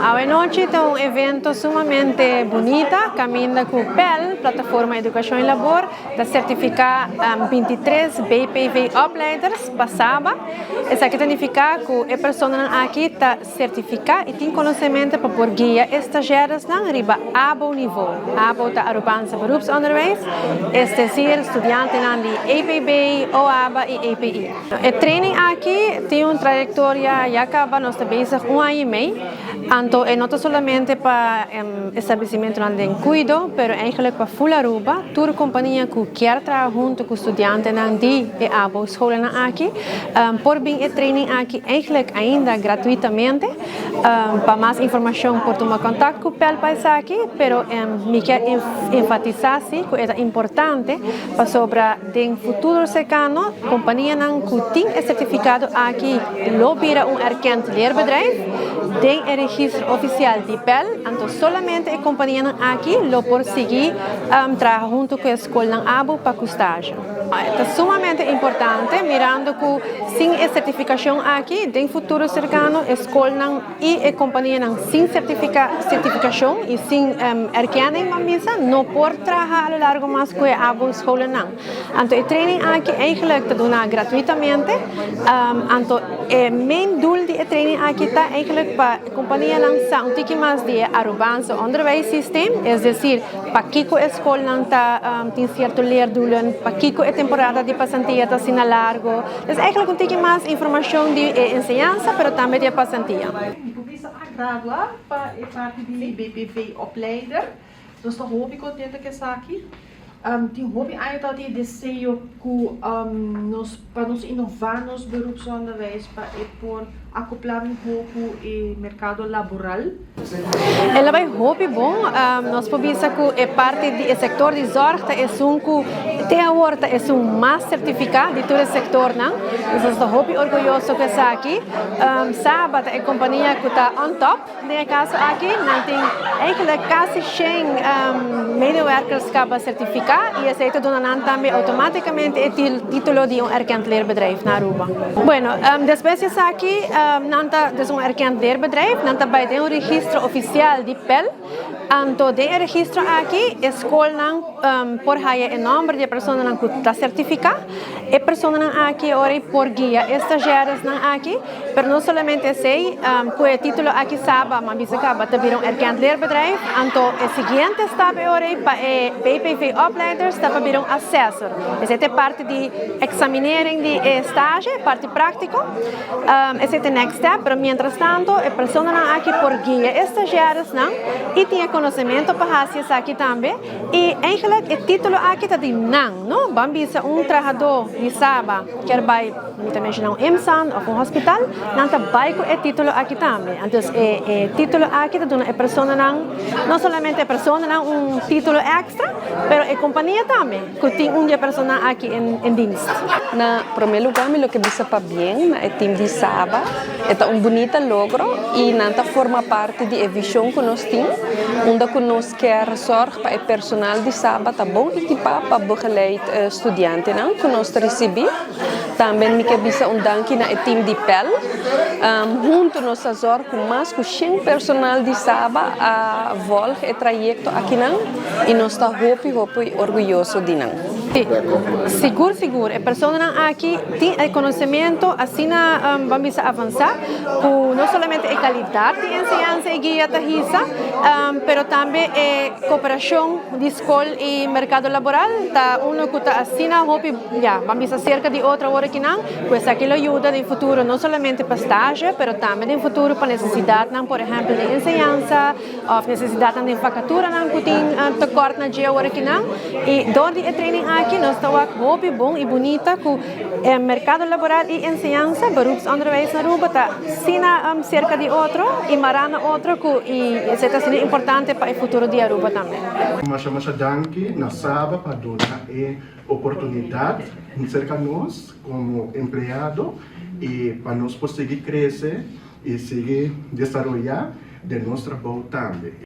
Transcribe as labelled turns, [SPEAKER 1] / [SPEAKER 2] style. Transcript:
[SPEAKER 1] Awe nochi ta un evento sumamente bunita, kaminda ku PEL, Plataforma Edukashon i Labor, ta sertifiká 23 BPV opleiders pa SABA. Esaki ta nifiká ku e personanan aki ta sertifiká i tin konosementu pa por guia stagiairnan riba ABO niveau. ABO ta Arubaanse Beroepsonderwijs, es decir, studiantenan di EPB, OABA i EPI. E training aki tin un trayektoria ya kaba, nos ta bezig un aña i mei. Anto, e no solamente pa establesimentu di kuido, pero eigenlijk pa full Aruba, tur kompania ku ke traha huntu ku studiantenan di e ABO scholen aki, por bin e training aki eigenlijk ainda gratuitamente. Pa mas informashon por tuma kontakto ku PEL pa esaki, pero mi ke enfatisá si ku ta importante pasobra den futuro serkano kompanianan ku tin e sertifikado aki lo bira un erkend leerbedrijf den e registro ofisial di PEL, anto solamente e kompanianan aki lo por sigui traha huntu ku e skolnan ABO pa stage. Ta sumamente importante, mirando ku sin e sertifikashon aki, den futuro serkano, skolnan i e kompanianan sin sertifikashon i sin erkenning, ban bisa, no por traha a lo largo mas ku e ABO scholennan. Anto e training aki eigenlijk ta duna gratuitamente. Anto e main doel di e training aki ta eigenlijk pa kompanianan sa un tiki mas di Arubaanse onderwijssysteem, es decir, pakiko e skolnan ta tin sierto leerdoelen, pakiko e temporada di pasantía ta asina largu. Dus eigenlijk un tiki mas informashon di enseñansa, pero tambe di pasantía.
[SPEAKER 2] Mi a gradua pa e parti di BPV opleider. Dus ta hopi kontentu ku esaki. Tin hopi aña tin deseo ku nos pa nos inová nos beroepsonderwijs pa e por akoplá mihó ku e merkado laboral.
[SPEAKER 1] El a bai hopi bon, nos por bisa ku e parti di sektor di zorg ta esun ku te awor ta esun mas sertifiká di tur e sektornan. Nos ta hopi orguyoso ku esaki. SABA ta e kompania ku ta on top den e kaso aki, nan tin eigenlijk kasi 100 medewerkers kaba sertifiká i esei ta duna nan tambe outomátikamente e título di un erkend leerbedrijf na Aruba. Bueno, despues di esaki, nan ta dus un erkend leerbedrijf, nan ta bai den un registro ofisial di PEL. Anto den e registro aki, e skolnan por haya e nòmber di e personanan ku ta sertifiká. E personanan aki ora por guia stagiairesnan aki, pero no solamente esei, ku e título aki SABA, m'a bisa kaba, ta bira un erkend leerbedrijf. Anto e siguiente stap e ora pa e BPV opleiders ta pa bira un assessor. Esei ta parti di examinering di stage, parti práktiko. Esei ta next step, pero mientras tanto, e personanan aki por guia stagiairesnan i tin konosementu pa hasi esaki tambe. I eigenlijk e título aki ta di nan, no? Ban bisa un trahadó di SABA, ke bai, mi ta menshoná un IMSAN òf un hospital, nan ta bai ku e título aki tambe. Anto, e título aki ta duna e personanan, no solamente e personanan un título èkstra, pero e kompania tambe, ku tin un persona aki in dienst.
[SPEAKER 3] Na promé lugá, mi lo ke bisa pabien na e team di SABA. Ta un bunita logro i nan ta forma parti di e vishon ku nos tin, unda ku nos ke zorg pa e personal di SABA ta bon ekipá pa begeleid studiantenan ku nos ta risibí. Tambe mi ke bisa un danki na e team di PEL. Huntu nos a zorg ku mas ku 100 personal di SABA a volg e trayekto akinan i nos ta hopi hopi orguyoso di nan.
[SPEAKER 1] Sigur, sigur. E personanan aki tin e konosementu asina, ban bisa, avansá, ku no solamente e kalidat di enseñansa i guia ta hisa, pero tambe e kooperashon di skol i merkado laboral ta uno ku ta asina hopi, ja, ban bisa, serka di otro awor akinan, pues esaki lo yuda den futuro no solamente pa stage, pero tambe den futuro pa nesesidatnan, por ehèmpel, di enseñansa, òf nesesidatnan di vakaturanan ku tin tekort na dje awor akinan. I dor di e training aki, nos ta wak hopi bon i bunita ku merkado laboral i enseñansa, beroepsonderwijs na Aruba ta asina serka di otro i mará na otro ku i esei ta asina importante pa e futuro di Aruba tambe.
[SPEAKER 4] Masha masha danki na SABA pa duna e oportunidat serka nos komo empleado i pa nos por sigui krese i sigui desaroyá den nos trabou tambe.